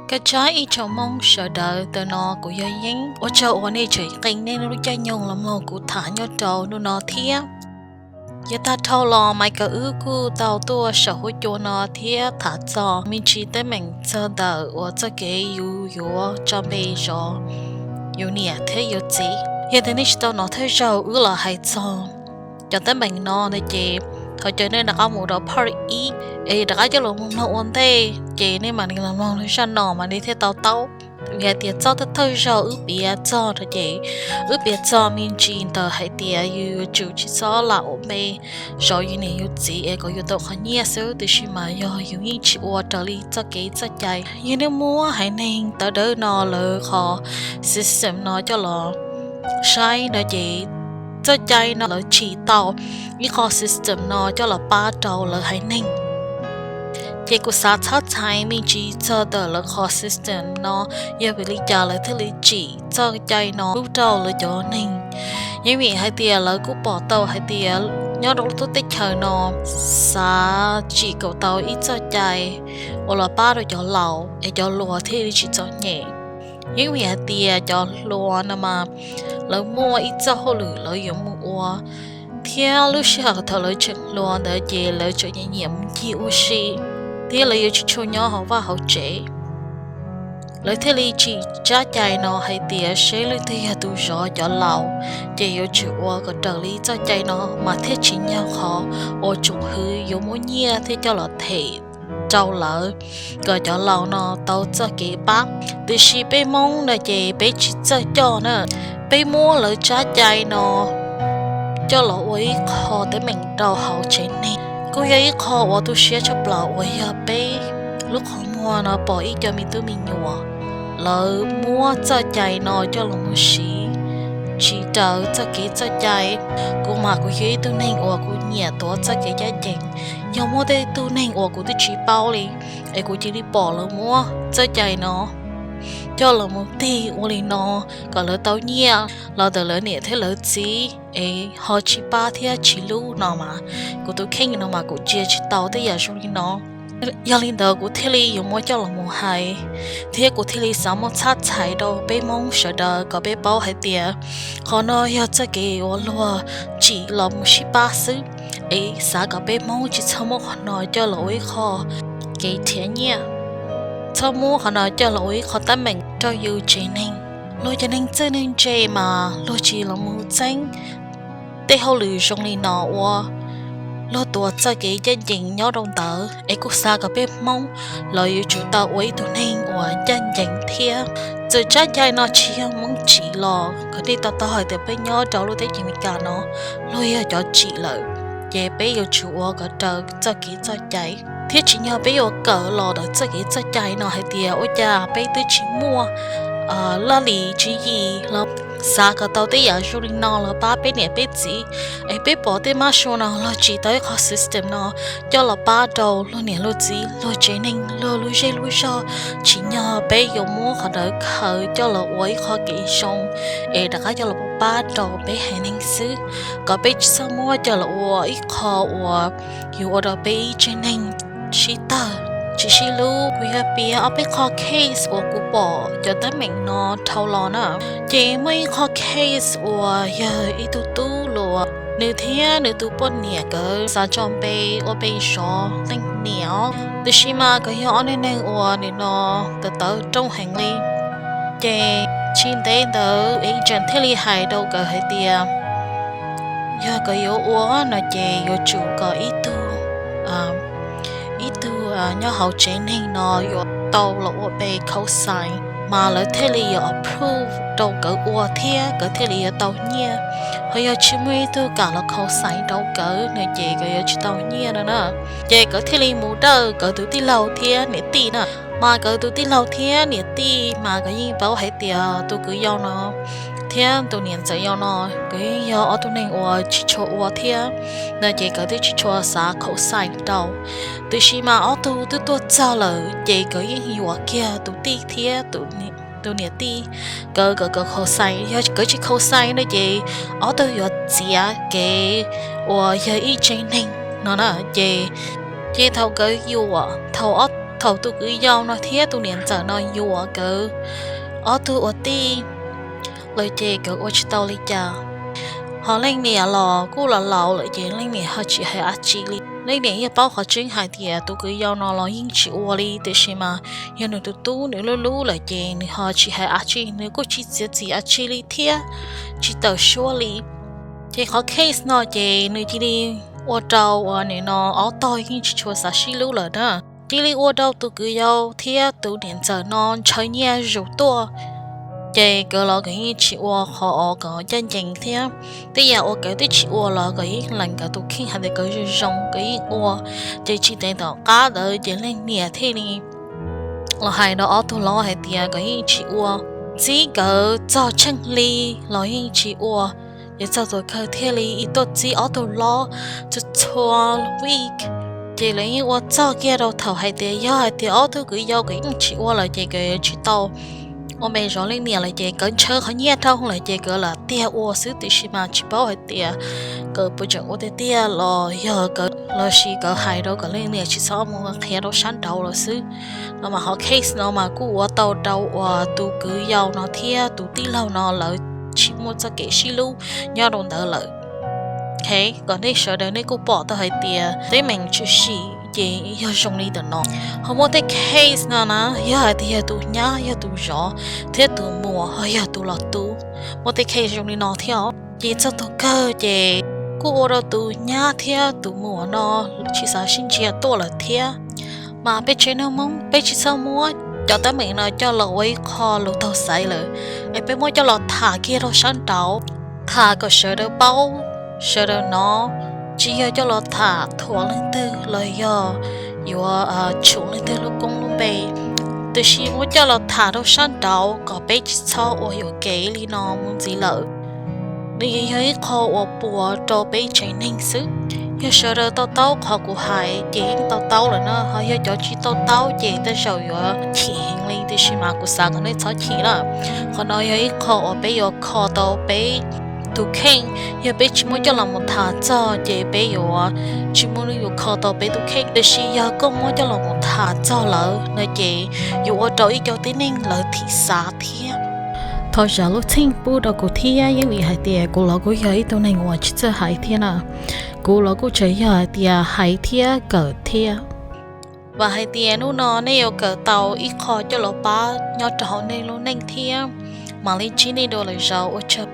Koj tsaib ib tsoom Hmoob sawv daws, ntawm no kuv yog Yeeb. Ua tsaug uas nej tseem qee nej lub caij nyoog los mloog kuv tham nyob rau hnub no thiab. Yav tag dhau los Michael wb kuj tau tuaj saum huab cua no thiab tham txog me ntsis teeb meem txog ntawm uas txoj kev yus yuav tso npe zov yus niam thiab yus txiv. Yog tias nej tsis tau hnov thawj zaug wb los hais txog cov teeb meem no no ces thov caw nej rov qab mus rau part ib es rov qab coj los mloog ua ntej, ces nej mam li los mloog lub zaj no mas nej thiaj tau taub. Vim hais tias txoj thawj thawj zaug wb piav txog no ces wb piav txog me ntsis ntawm hais tias yus yuav tsum tsis txhob lam ua npe zov yus niam yus txiv es kom yus tau qhov nyiaj xwb, tiam sis mas yog yus yeej tsis ua raws li txoj kev txoj cai. Yog nej muab haiv neeg tawv dawb no lawv qhov system no coj los saib no ces txoj cai no lawv tsim tau ib qho system no coj los pab rau lawv haiv neeg. Ces kuv xav txhab txhais me ntsis txog ntawm lawv qhov system no, yog vim li cas lawv thiaj li tsim txoj cai no pub rau lawv cov neeg. Yeej vim hais tias lawv kuj pom tau hais tias nyob rau lub teb chaws no xav tsim kom tau ib txoj cai uas los pab rau cov laus es cov hluas thiaj li tsis txom nyem. Yeej vim hais tias cov hluas no mas lawv muaj ib txoj hauj lwm lawv yuav mus ua, thiab lub sij hawm thaum lawv tseem hluas ntawd ces lawv tseem nyiam nyiam mus ncig ua si, thiab lawv yuav tsis tshua nyob hauv vaj hauv tsev. Lawv thiaj li tsim tsab cai no hais tias seb leej twg yog tus zov cov laus, ces yuav tsum ua kom raws li txoj cai no mas thiaj tsim nyog qhov uas tsoom hwv yuav muab nyiaj thiab coj los them rau lawv kom cov laus no tau txoj kev pab. Tiam sis peb Hmoob no ces peb tsis txawj coj na, peb muab lawv tsab cai no coj los ua ib qho teeb meem rau hauv tsev neeg. Kuj yog ib qho uas tu siab tshaj plaws uas yog peb lub qhov muag no pom ib co me tub me nyuam lawv muab txoj cai no coj los mus siv tsis raws txoj kev txoj cai. Kuv mas kuv yog ib tug neeg uas kuv nyiam tuav txoj kev ncaj ncees. Yog muaj tej tug neeg uas kuv twb tsis paub li es kuv cia li pom lawv muab txoj cai no coj los mus tig ua li no kom lawv tau nyiaj los ntawm lawv niam thiab lawv txiv es ho tsis pab thiab tsis hlub no mas, kuv tus kheej no mas kuv ntsia tsis tau tej yam zoo li no. Yog li ntawd kuv thiaj li yuav muab coj los mus hais, thiab kuv thiaj li xav muab txhab txhais rau peb Hmoob sawv daws kom peb paub hais tias qhov no yog txoj kev uas luag tsim los mus sib pab xwb. Es xav kom peb Hmoob tsis txhob muab qhov no coj los ua ib qho kev nrhiav nyiaj, txhob muab qhov no coj los ua ib qho teeb meem rau yus tsev neeg. Luag cov neeg txawj neeg ntse mas luag tsis los mus txeeb tej hauj lwm zoo li no ua, luag tuav txoj kev ncaj ncees nyob rau ntawd. Es kuj xav kom peb Hmoob los yuav tsum tau ua ib tug neeg uas ncaj ncees thiab. Txawm tsab cai no tsis yog Hmoob tsim los kom nej to taub hais tias peb nyob rau lub teb chaws Amelikas no luag yog cov tsim lawm, ces peb yuav tsum ua kom raws txoj kev txoj cai, thiab tsis yog peb yuav kawm los ntawm txoj kev txoj cai no hais tias ua cas peb twb tsis muaj laj lim tswv yim los xav kom tau tej yam zoo li no los pab peb niam peb txiv. Es peb pom tej mab sua no luag tsim tau ib qho system no coj los pab rau luag niam luag txiv, luag tsev neeg, luag lub zej lub zog, tsis yog peb yuav muab qhov ntawd khaws coj los ua ib qho kev zoo es rov qab coj los pab rau peb haiv neeg xwb, kom peb tsis txhob muab coj los ua ib qho uas yuav ua rau peb ib tsev neeg sib tawg, tsis sib hlub. Kuv yog piav ob peb qho case uas kuv pom cov teeb meem no dhau los na. Ces muaj ib qho case uas yog ib tug tub hluas, nws thiab nws tus poj niam nkawd xav tso npe ua npe zov leej niam, tiam sis mas nkawd yog ob neeg uas nim no tawv tawv rooj heev li. Ces tsis ntev ntawd agent thiaj li hais rau nkawd hais tias yog nkawd yuav ua no ces yuav tsum kom ib tug, ib tug nyob hauv tsev neeg no yuav tau los ua npe cosign mas lawv thiaj li yuav approve rau nkawd ua thiab nkawd thiaj li yuav tau nyiaj. Ho yog tsis muaj ib tug kam los cosign rau nkawd no ces nkawd yuav tsis tau nyiaj no na. Ces nkawd thiaj li mus dawj nkawd tus tij laug thiab niam tij na. Mas nkawd tus tij laug thiab niam tij mas nkawd yeej paub hais tias tus kwv yau no thiab tus niam ntxawm yau no nkawd yeej yog ob tug neeg uas tsis tshua ua thiab no ces nkawd twb tsis tshua xav cosign rau. Tiam sis mas ob tug twb tuaj txog lawm ces nkawd yeej yuam kiag tus tij thiab tus niam tij, nkawd kom nkawd cosign. Yog nkawd tsis cosign no ces ob tug yuav txiav kev uas yog ib tsev neeg no na. Ces, ces thaum nkawd yuam, thaum ob Thaum tus kwv yau no thiab tus niam ntxawm no yuam nkawd ob tug ua tij lawm ces nkawd ua tsis tau li cas. Ho leej niam los kuj los laus lawm ces leej niam ho tsis hais dab tsi li. Leej niam yeej paub qhov tseeb hais tias tus kwv yau no los yeej tsis ua li, tiam sis mas yog nws tus tub nws lub lub lawm ces nws ho tsis hais dab tsi, nws kuj tsis txiav txim dab tsi li thiab tsis tawm suab li. Ces qhov case no ces nws cia li ua rau uas nim no ob tog yeej tsis tshua xav sib hlub lawm na. Cia li ua rau tus kwv yau thiab tus niam ntxawm no ntshaw nyiaj zus tuaj. Ces nkawd los nkawd yeej tsis ua qhov uas kom ncaj ncees thiab. Tej yam uas nkawd twb tsis ua los nkawd yeej lees nkawd tus kheej hais tias nkawd zoo zoo nkawd yeej ua. Ces tsis ntev tom qab ntawd ces leej niam thiaj li los hais rau ob tug hlob hais tias nkawd yeej tsis ua. Txib nkawd txog tsheej hli los yeej tsis ua. Ces txog thaum kawg thiaj li tuaj txib ob tug hlob txhua txhua week. Ces lawv yeej ua txog kiag rau thaum hais tias yog hais tias ob tug kwv yau nkawd yeej tsis ua lawm ces nkawd tsis tau ua me zov leej niam lawm ces nkawd ntshaw qhov nyiaj rau lawm ces nkawd lam tiag ua xwb, tiam sis mas tsis paub hais tias nkawd puas tseem ua tiag tiag los yog nkawd los sis nkawd hais rau kom leej niam tsis txhob mus qhia rau sab nraud lawm xwb. No mas qhov case no mas kuj ua tau rau uas tus kwv yau no thiab tus tij laug no lawv tsis muaj txoj kev sib hlub nyob rau ntawd lawm. Ok, kom nej sawv daws nej kuj pom tau hais tias teeb meem tshwm sim ces yog zoo li ntawm no. Ho muaj tej case no na, yog hais tias yog tus nyab yog tus zov thiab tus muam ho yog tus los tub, muaj tej case zoo li no thiab os. Ces txog thaum kawg ces kuj ua rau tus nyab thiab tus muam no tsis xav sib ntsia tuaj lawm thiab. Mas peb tsev neeg Hmoob peb tsis txhob muab cov teeb meem no coj los ua ib qho lus taug xaiv lawm, es peb muab coj los tham kiag rau sab nraud, tham kom sawv daws paub, sawv daws hnov. Tsis yog coj los tham thuam leej twg los yog yuav tshum leej twg lub koob lub npe, tiam sis muab coj los tham rau sab nraud kom peb tsis txhob ua yuam kev li no mus ntxiv lawm. Nws yeej yog ib qho uas puas rau peb tsev neeg xwb. Yog sawv daws to taub qhov kuv hais ces yeej to taub lawm na, ho yog cov tsis to taub ces tej zaum yuav chim heev li, tiam sis mas kuv xav kom nej txhob chim lawm. Qhov no yog ib qho uas peb yuav kho tau peb tus kheej. Yog peb tsis muab coj los mus tham txog ces peb yuav tsis muaj neeg yuav kho tau peb tus kheej, tiam sis yog koj muab coj los mus tham txog lawm no ces yuav ua rau ib co tib neeg lawv thim xav thiab. Thov zam lub txim pub rau kuv thiab, yeej vim hais tias kuv los kuj yog ib tug neeg uas tsis txawj hais thiab na. Kuv los kuj tseem yog hais tias hais thiab kawm thiab. Vam hais tias hnub no nej yuav kawm tau ib qho coj los pab nyob rau hauv nej lub neej thiab mam li ntsib nej dua lwm zaus. Ua tsaug.